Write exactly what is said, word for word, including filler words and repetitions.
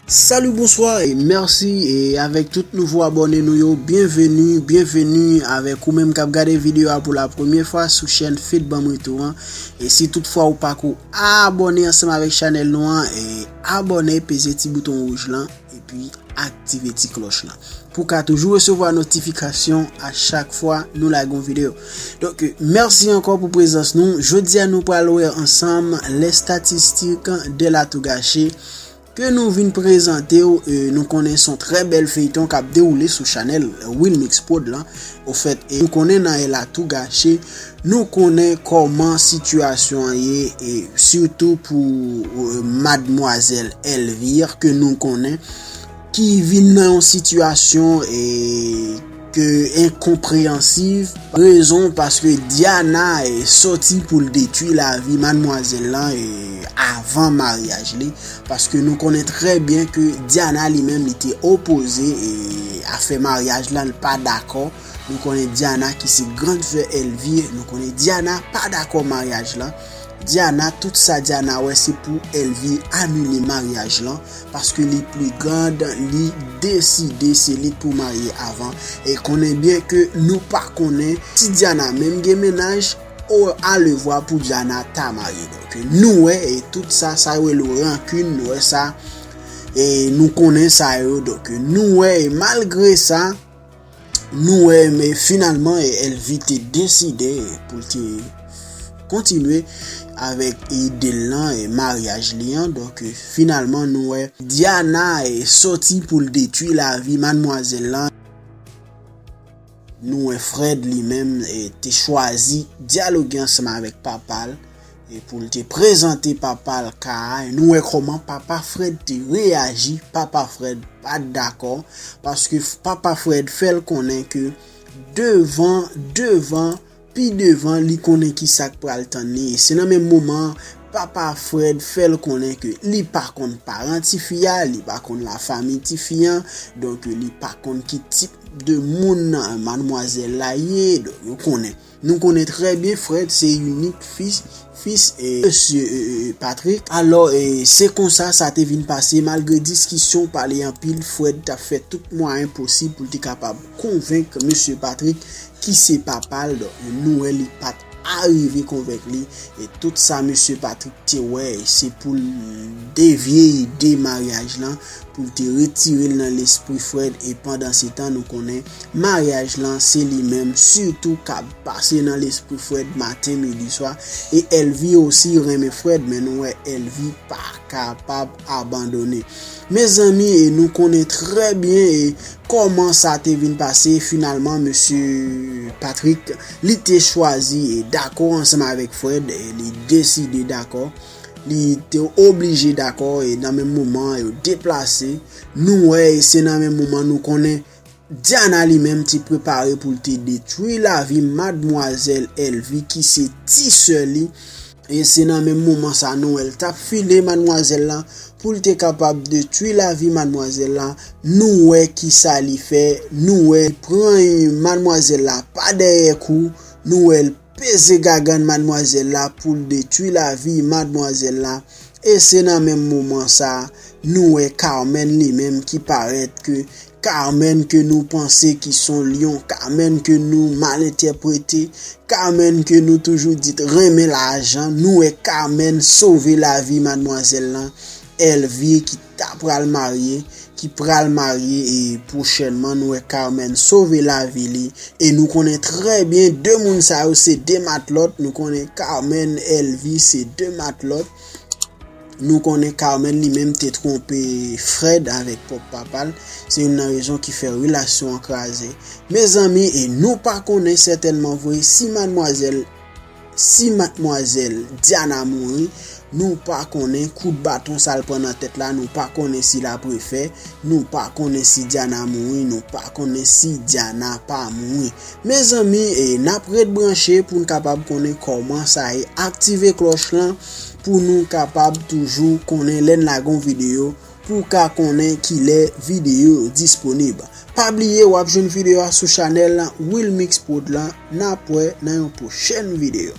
Salut, bonsoir et merci, e avèk tout nouvo abòne nou yo, byenveni, byenveni avèk ou menm k ap gade videyo a pou la premyè fwa sou chèn Fit Banm Retou an. E si toutfwa ou pako abòne ansanm avèk chanèl nou an, e abòne, peze ti bouton wouj lan, epi aktive ti klòch lan pou ka toujou resevwa notifikasyon a chak fwa nou lage yon videyo. Donk, mèsi ankò pou prezans nou. Jodi a nou pral wè ansanm les statistiques de Latou Gaché ke nou vin prezante w. E nou konnen se yon trè bèl feyton k ap dewoule sou chanèl Wilmix Prod lan. Ofèt, e nou konnen nan Latou Gaché, nou konnen kòman sitiyasyon an ye, e sitou pou, e, madmwazèl Elvire, ke nou konnen, ki vin nan yon sitiyasyon, e, ke enkonpreyansiv. Rezon paske Diana, e, sòti pou l detwi lavi madmwazèl lan, e, avan maryaj li. Paske nou konnen trè byen ke Diana li menm li te opoze, e, afè maryaj lan, li pa dakò. Nou konnen Diana ki se grann sè Elvire, nou konnen Diana pa dakò maryaj lan. Diana, tout sa Diana wè se pou Elvire anile maryaj lan, paske li pli grann, li deside se li k pou marye avan. E konnen byen ke nou pa konnen si Diana menm gen mennaj, o alevwa pou Diana ta marye. Donk, nou wè, e tout sa, sa yo rele rankin, nou wè sa, e nou konnen sa yo. Donk, nou wè, e malgre sa, nou wè, men finalman, e Elvire te deside pou l te kontinye avèk ide l lan, e maryaj li an. Donk, e finalman, nou wè Diana, e sòti pou l detwi lavi madmwazèl lan. Nou wè Fred li menm, e, te chwazi dyaloge ansanm avèk papa l, e pou l te prezante papa l ka a. E nou wè kòman papa Fred te reyaji. Papa Fred pa t dakò, paske f-, papa Fred fè l konnen ke devan, devan, pi devan, li konnen ki sa k pral tann li. E se nan menm moman an, papa Fred fè l konnen ke li pa konn paran tifi a, li pa konn lafanmi tifi an, donk li pa konn ki tip de moun madmwazèl la ye, donk yo konnen. Nou konnen trè byen Fred se inik fis, fis, e, mesye, e, e, Patrick. Alò, e, se konsa sa te vin pase, malgre diskisyon, pale anpil, Fred t ap fè tout mwayen posib pou l te kapab konvenk mesye Patrick ki se papa l. Donk, nou wè li pa t arive konvenk li. E tout sa mesye Patrick te wè, se pou l devye ide maryaj lan, pou l te retire l nan lespri Fred. E pandansetan, nou konnen maryaj lan, se li menm sitou k ap pase nan lespri Fred maten, midi, swa. E Elvire osi renmen Fred, men nou wè Elvire pa kapab abandone. Mezanmi, e nou konnen trè byen, e kòman sa te vin pase. Finalman, mesye Patrick, li te chwazi, e dakò ansanm avèk Fred, e li deside dakò. Li te oblije dakò, e nan menm moman, yo deplase. Nou wè, e se nan menm moman nou konnen Diana li menm te prepare pou l te detwi lavi madmwazèl Elvire, ki se ti sè li. E se nan menm moman sa nou wè l t ap file madmwazèl lan pou l te kapab detwi lavi madmwazèl la. Nou wè ki sa li fè, nou wè l pran madmwazèl la pa dèyè kou, nou wè l peze gagann madmwazèl la pou l detwi lavi madmwazèl la. E se nan menm moman sa, nou wè Carmen li menm ki parèt ke Carmen ke nou panse ki s on lyon, Carmen ke nou mal entèprete, Carmen ke nou toujou di t renmen lajan, nou wè Carmen sove lavi madmwazèl lan, Elvire ki ta pral marye, ki pral marye e pwochènman, nou wè Carmen sove lavi li. E nou konnen trè byen de moun sa yo se de matlòt, nou konnen Carmen, Elvire se de matlòt. Nou konnen Carmen li menm te twonpe Fred avèk pwòp papa l. Se youn nan rezon ki fè relasyon an kraze. Mezanmi, e nou pa konnen sètènman vre si madmwazèl, si madmwazèl Diana mouri, nou pa konnen kout baton sa l pran nan tèt la, nou pa konnen si l ap refè, nou pa konnen si Diana mouri, nou pa konnen si Diana pa mouri. Mezanmi, e n ap ret branche pou n kapab konnen kòman sa ye. Aktive klòch lan pou nou kapab toujou konnen lè n lage yon videyo, pou w ka konnen kilè videyo yo disponib. Pa bliye, w ap jwenn videyo a sou chanèl Wilmix Prod lan. N ap wè nan yon pwochèn videyo.